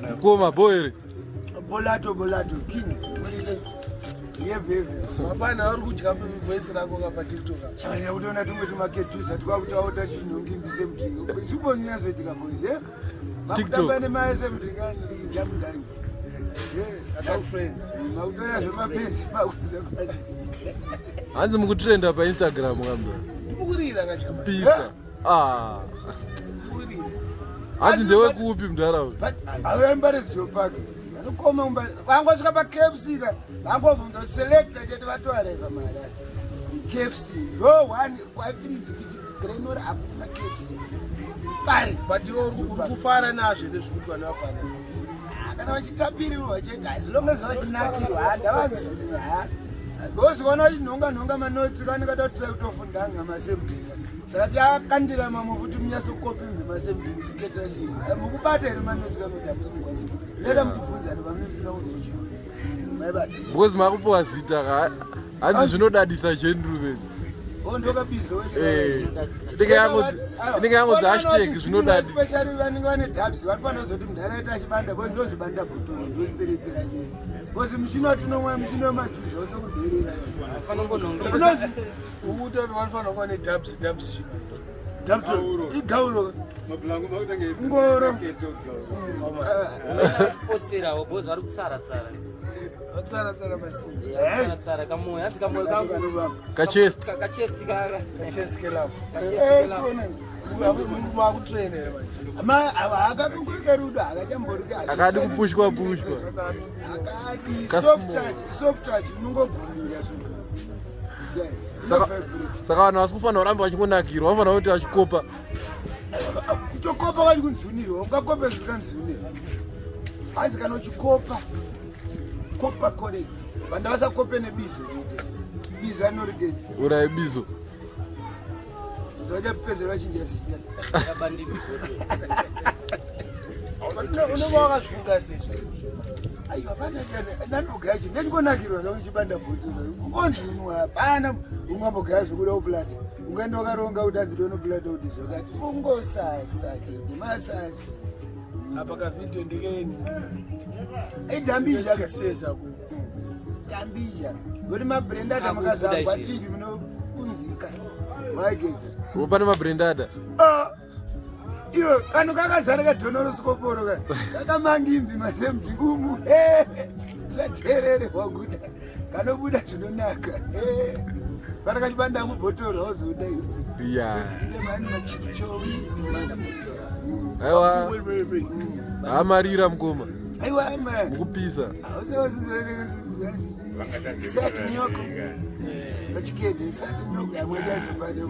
Mkoma bo here? Bolato bolato king. Yeveve. Mapana vari kudya voice rako ka pa TikTok. Chavarira kutoona tumwe tumaketusa twakutaota chinhongimbi semudringa. Zvibonyazoitika boys eh? Makutamba nemaese mudringa niriidza mudai. Makutora zvemabenzi makuzokwadi. Hanzi mukutrenda pa Instagram kambe. Ndikukurira kachama. Pisa. Ah. Hanzi ndewekupi mudhara uyu? Auya Mbare Zio Park. Vanokoma Mbare. Vangosvika pa KFC ka. Vangobvunza selector chete vatoareva mari. KFC. Ndo one kwafiridzi kuti Grenora hakuna KFC. Bari. But iwe uri kufara nazvo here zvikuitwa nevafana? Ah, kana vachitapirirwa chete as long as vachinakirwa handavanzuni ha. Because vana vachinhonga nhonga manotsi vanenge vatotra kutofunda ngama semdinga. Saka tichakandira mamwe futi munyatsokopi mhema semdinga muchiketa chinhu. Mukubata here manotsi kana kuti hamusi kugwati. Ndada muchibvunzana pamune musina kunhocho. Maibata. Because makupiwa zita ka hanzi zvinodadisa gentleman. Oh, ndokabizo. Eh. Inenge yangodzi inenge yangodzi hashtag zvinodadi. Especially vanenge vane dubs vanofanira kuzoti mudhara aita achibanda because ndonzi banda bhotoro ndochiperetera nyaya. Because muchini watinomwa muchini wemajuzi wasokuderera. Unonzi Ukuti vanhu vanofanira kuva nedubs dubs chiba. Dabto igauro. Ngoro. Potserawo boys vari kutsara tsara. Vatsara tsara masimba. Tsara tsara kamoyo hanzi kamoyo kangu. Kachest. Kachest kaka. Kachest kelavo. Kachest kelavo. Makutrainer manje. Ma akakungoita rudo akachamborika. Akadi kupushwa pushwa. Akadi soft touch, soft touch unongogumira zvo. Saka vanhu vasi kufanira kuramba vachingonakirwa vanofanira kuti vachikopa. Kutokopa kwacho kunzunirwa, ungakope zvikanzunirwa. Hanzi kana uchikopa kopa correct. Vanhu vasakope nebizo chete. Bizo anorigedza. Urai bizo. Zvachapedzera vachinja zita. Unenge wakazvifunga sei? Aiwa hapana ndandogaya chinhu ndachingonakirwa zvangu chibanda bhutsu ungonzunwa hapana ungambogaya zvekuda kuplata ungaenda wakaronga kuti anzi ndonopulata kuti zvakati ungosasa chete masasi apa kavhidhiyo ndekeni idambizha Success ako tambizha ngoti mabrendada makazagwa tv munopunzika maigedza Pane mabrendada. Ah, iwe kano kakazara kadhonorosikoporro ka kakamangimbi masemti umu usaterere waguda kanobuda zvinonaka fana kachibanda mubhotoro hauzoda iwe Yeah. ine mani machikichowi Aiwa. Amarira mukoma. aiwa ama Mukupisa. sati nyoko pachikede sati nyoko yamwe chazopane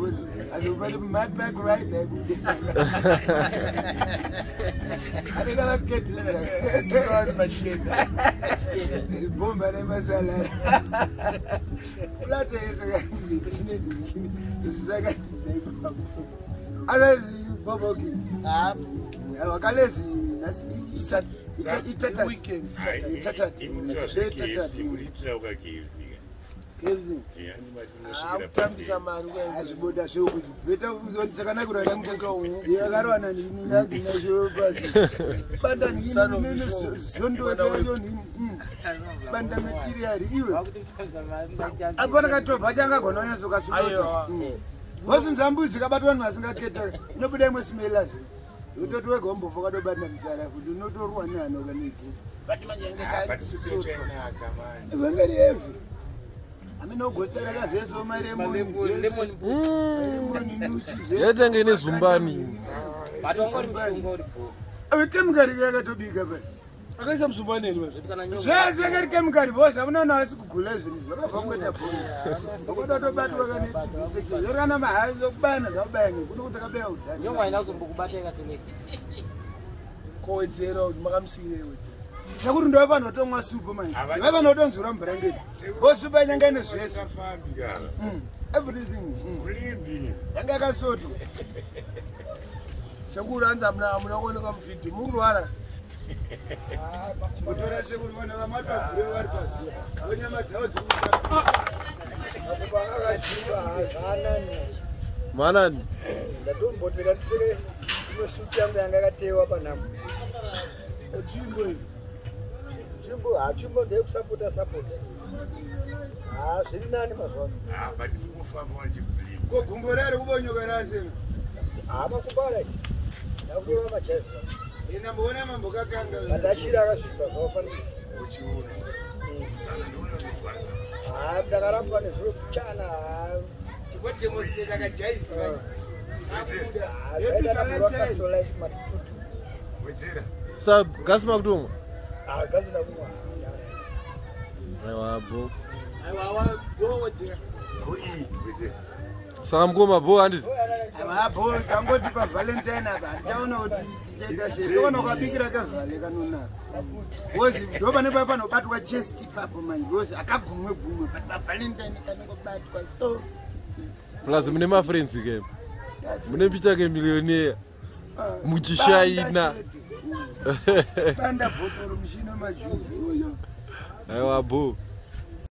azopane madback right aibude anenge vakeduza pachikede bomba remasalari plato yese chinedikini zvisakatiza ipapo azazi boboki wakalezi nhasi Weekend. Kutambisa mari azviboda zvekuzibeta chakanakira yakarwana nhinazinacho pasi banda nhinzondoyonhin banda material iwe apana katobva changagona unyazokasudota wozinza mbudzi kabatwa vanhu vasingaketa inobuda imwe simelasi utoti wega umbofa ukadobata mutsara futi unotorwa nehana ukanoigeza but manje yange kasotwa vangari heavy amene ogosera kazeso maremoni zvese maremoni nyuchi zvese Yaitenge ine zumbani. But wangori mushonga uri bho. Ave kemikari yakatobika pa akaisa muzumbani here mazvo Kana nyoka. zvese ngari kemikari bose hamuna una vasi kugula zvinhu zvakabva kungoita bhoni wakoda kutobatwa kane section zvori kana mahai zvokubana zvakubaya nekuno kuti akabaya kudhani Nyoka haina kuzombokubata ikaselect. kowedzera kuti makamusiyirei wedzera sekuri ndovafanira kutomwa supu manje vaifanira kutonzura mubhurangeti bo supu yanyanga ine zvese everything yanga yakasotwa sekuru hanzi hamuna hamuna kuonekwa muvhidhiyo mukurwara kutora sekuri vana vamwe vari pagure vari pazuva vonyama dzavo dziri Manani. ndatombotera nditore imwe suti yangu yanga yakatewa panhamo. Tsvimbo iyi. Tsvimbo, ha tsvimbo ndeyekusapota sapota. Ha zviri nani mazuva ano. Ah, but iri kufamba wachibhilima. Ko gumbo rari kubonyoka rase. Ha makumbara ichi. Ndakurova majaivha. Ndamboona mambokakanga. But achiri akasviba zvakafanira. Uchiona. Sana ndiona zvinorwadza. Ha ndakarambwa nezuro kuchana. Ha Chikodemonstrate akajaivha. ha zvaida nakurwa kasolite matutu. Wedzera. Sa gasi makutomwa? Ha gazi ndakumwa. Ha ndara. Aiwa bo. Aiwa awa wowedzera. Ko iyi wedzera. Saka mukoma bo handiti? Apo tangoti paValentine apa hatichaona kuti tichaita sei. Toona ukabikira kavhale kanonaka. Because ndo pane paya panobatwa chest ipapo manje because akagumwe gumwe but paValentine kanongobatwa so. Plus mune mafriends ke. Mune picha ke millionaire. Muchishaina. Banda chete. Banda bhotoro mushina majuzi uyo. Aiwa bo.